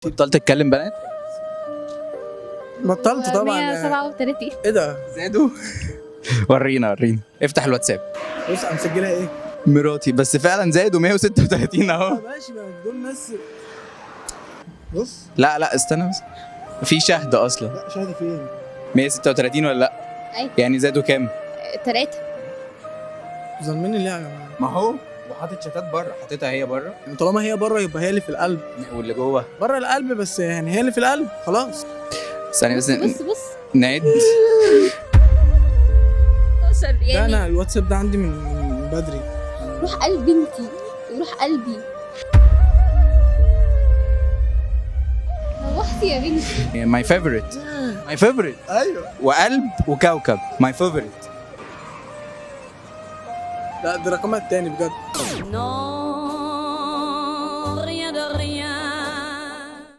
بطلت تتكلم بنات؟ بطلت طبعا. 137. ايه ده؟ زادوا. ورينا ورينا، افتح الواتساب. بص انا مسجلها ايه؟ مراتي بس فعلا زادوا 136 اهو. ماشي، ما دول ناس. بص. لا لا استنى بس، في شهد اصلا. لا شهادة فين؟ 136 ولا لا؟ أيوة. يعني زادوا كام؟ 3. ظالميني ليه يا جماعة؟ ما هو وحاطط شتات بره، حاططها هي بره. يعني طالما هي بره يبقى هي اللي في القلب. واللي جوه؟ بره القلب، بس يعني هي اللي في القلب خلاص. ثانية بس. بص بص. نعد. 16 ده يعني. انا الواتساب ده عندي من بدري. روح قلبي انتي وروح قلبي. روحتي يا بنتي. my favorite، my favorite. ايوه. وقلب وكوكب، my favorite. لا ده رقمها التاني بجد. No.